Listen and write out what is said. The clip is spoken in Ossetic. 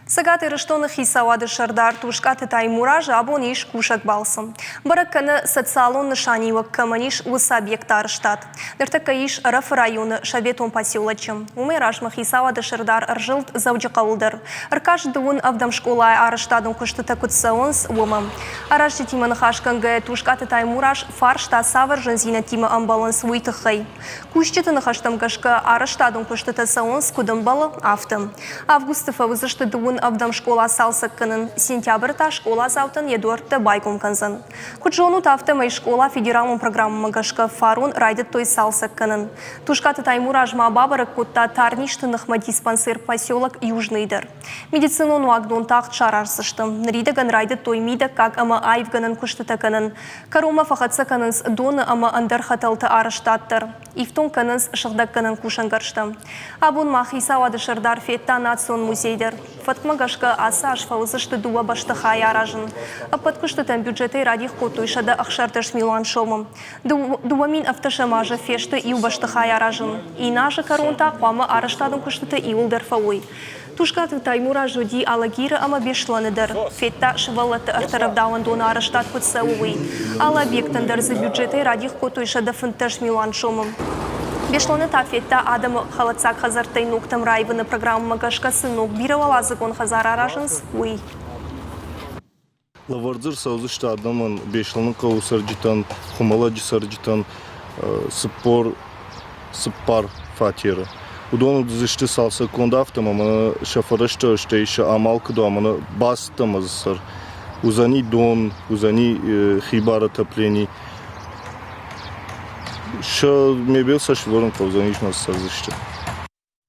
Цӕгат Ирыстоны хицауады сӕрдар Тускъаты Таймураз абон ис кусӕг балцы. Бӕрӕг кӕны, социалон нысаниуӕг кӕмӕн ис, уыцы объекты арӕзтад. Ныртӕккӕ ис Ӕрӕфы районы Советон поселочы. Уымӕй размӕ хицауады сӕрдар ӕрзылд Дзӕуджыхъӕуыл дӕр. Ӕркаст дыууын ӕвдӕм скъолайы арӕзтадон куыстытӕ куыд цӕуынц, уымӕ. Аразджытимӕ ныхасгӕнгӕйӕ Тускъаты Таймураз фарста, цавӕр зындзинӕдтимӕ ӕмбӕлынц, уый тыххӕй. Кусджыты ныхӕстӕм гӕсгӕ, арӕзтадон куыстытӕ цӕуынц, куыд ӕмбӕлы, афтӕ. Августы фӕуыдзысты дыууын ӕвдӕм скъола цалцӕг кӕнын, сентябры та скъоладзаутӕн йӕ дуӕрттӕ байгом кӕндзӕн. Куыд зонут, афтӕмӕй скъола федералон программӕмӕ гӕсгӕ фарон райдыдтой цалцӕг кӕнын. Тускъаты Таймураз ма бабӕрӕг кодта тарнизты ныхмӕ диспансер поселок Южный дӕр. Медицинон уагдон тагъд сараздзысты. Ныридӕгӕн райдыдтой мидӕггаг ӕмӕ аивгӕнӕн куыстытӕ кӕнын. Кӕронмӕ фӕхӕццӕ кӕнынц доны ӕмӕ ӕндӕр хӕтӕлты арӕзтад дӕр. Ифтонг кӕнынц сыгъдӕггӕнӕн кусӕнгӕрзтӕ. Абон ма хицауады сӕрдар федта национ музей дӕр. Фӕткмӕ гӕсгӕ ацы аз фӕуыдзысты дыууӕ бӕстыхайы аразын. Ӕппӕт куыстытӕн бюджетӕй радих кодтой 116 милуан сомы. 2017 азы фесты иу бӕстыхай аразын. Иннӕ азы кӕрон та хъуамӕ арӕзтадон куыстытӕ иуылдӕр фӕуой. Тускъаты Таймураз уыди Алагиры ӕмӕ Беслӕны дӕр. Федта, сывӕллӕтты ӕртӕ рӕвдауӕндоны арӕзтад куыд цӕуы, уый. Алы объектӕн дӕр дзы бюджетӕй радих кодтой 115 милуан сомы. Беслӕны та федта, адӕмы хӕлӕтдзаг хӕдзӕрттӕй ногтӕм раивыны программӕмӕ гӕсгӕ цы ног бирӕуӕладзыгон хӕдзар аразынц, уый. Лӕвӕрд дзы рцӕудзысты адӕмӕн, Беслӕныхъӕуы цӕрджытӕн, Хуымӕллӕджы цӕрджытӕн 44 фатеры. Уыдон уыдзысты цалцӕггонд афтӕ ӕмӕ сӕ фӕрӕзтӕ стӕй сӕ амал куыд уа, мӕнӕ бацыдтӕ ӕмӕ дзы сӕр. Уыдзӕни дон, уыдзӕни хибар отоплени. Сӕ мебел сӕ сывӕрын хъӕудзӕнис ӕмӕ дзы цӕрдзысты.